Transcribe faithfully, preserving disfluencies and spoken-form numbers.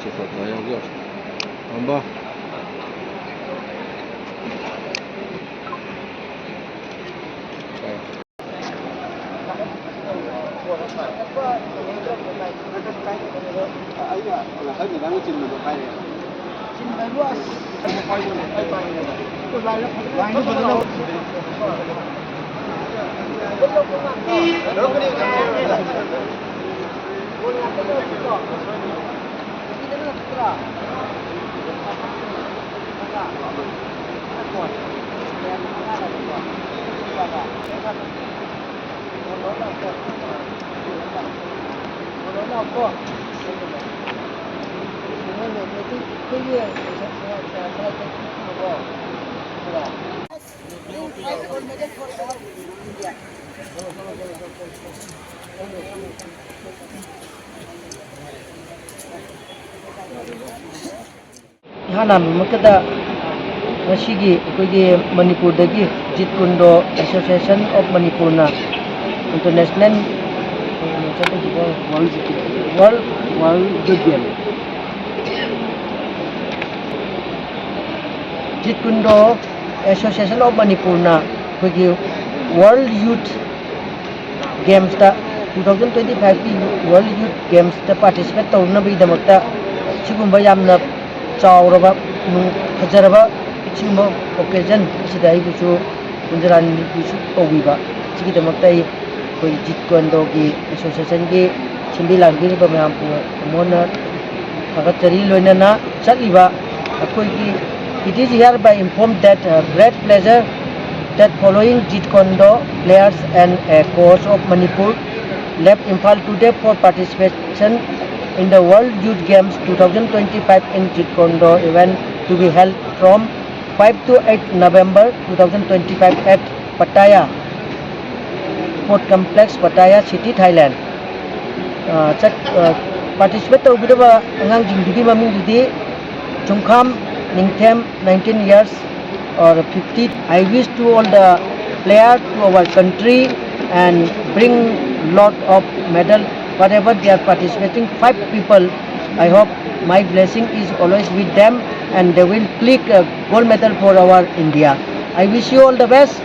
ꯁꯤ ꯄꯣꯠꯇꯣ ꯌꯥꯎꯒꯦ꯫ ꯇꯝꯕ꯫ ꯏꯍꯥꯟ ꯍꯥꯟꯕꯃꯛꯇꯗ ꯉꯁꯤꯒꯤ ꯑꯩꯈꯣꯏꯒꯤ ꯃꯅꯤꯄꯨꯔꯗꯒꯤ ꯖꯤꯠ ꯀꯨꯟꯗꯣ ꯑꯦꯁꯣꯁꯤꯌꯦꯁꯟ ꯑꯣꯐ ꯃꯅꯤꯄꯨꯔꯅ international world world game Jeet Kune Do association of ꯃꯅꯤꯄꯨꯔꯅ ꯑꯩꯈꯣꯏꯒꯤ ꯋꯥꯔꯜ ꯌꯨꯠ ꯒꯦꯝꯁꯇ, ꯇꯨ ꯊꯥꯎꯖꯟ ꯇ꯭ꯋꯦꯟꯇꯤ ꯐꯥꯏꯚꯀꯤ ꯋꯥꯔꯜ ꯌꯨꯠ ꯒꯦꯝꯁꯇ ꯄꯥꯔꯇꯤꯁꯤꯄꯦꯠ ꯇꯧꯅꯕꯒꯤꯗꯃꯛꯇ ꯁꯤꯒꯨꯝꯕ ꯌꯥꯝꯅ ꯆꯥꯎꯔꯕ, ꯅꯨꯡ-, ꯐꯖꯔꯕ ꯁꯤꯒꯨꯝꯕ ꯑꯣꯀꯦꯖꯟ ꯑꯁꯤꯗ ꯑꯩꯕꯨꯁꯨ ꯀꯨꯟꯖꯔꯥꯅꯤꯕꯨꯁꯨ ꯀꯧꯕꯤꯕ, ꯁꯤꯒꯤꯗꯃꯛꯇ ꯑꯩ ꯑꯩꯈꯣꯏ ꯖꯤꯠ ꯀꯣꯟꯗꯣꯒꯤ ꯑꯦꯁꯣꯁꯤꯌꯦꯁꯟꯒꯤ ꯁꯤꯟꯕꯤ ꯂꯥꯡꯕꯤꯔꯤꯕ ꯃꯌꯥꯝꯕꯨ ꯊꯃꯣꯏꯅ ꯊꯥꯒꯠꯆꯔꯤ꯫ ꯂꯣꯏꯅꯅ ꯆꯠꯂꯤꯕ ꯑꯩꯈꯣꯏꯒꯤ, it is hereby informed that, uh, great pleasure that following Jeet Kune Do players and a coach of Manipur left Imphal today for participation in the World Youth Games two thousand twenty-five in Jeet Kune Do event to be held from five to eight November two thousand twenty-five at Pattaya Sport Complex, Pattaya City, Thailand꯫ ꯑ, ꯆꯠ-, ꯑ, participate ꯇꯧꯒꯗꯕ ꯑꯉꯥꯡꯁꯤꯡꯗꯨꯒꯤ ꯃꯃꯤꯡꯗꯨꯗꯤ ꯆꯨꯝꯈꯥꯝ ꯅꯤꯡꯊꯦꯝ, nineteen years or fifty. I wish to all the player to our country and bring lot of medal, whatever they are participating, five people I hope my blessing is always with them and they will click a gold medal for our India. I wish you all the best.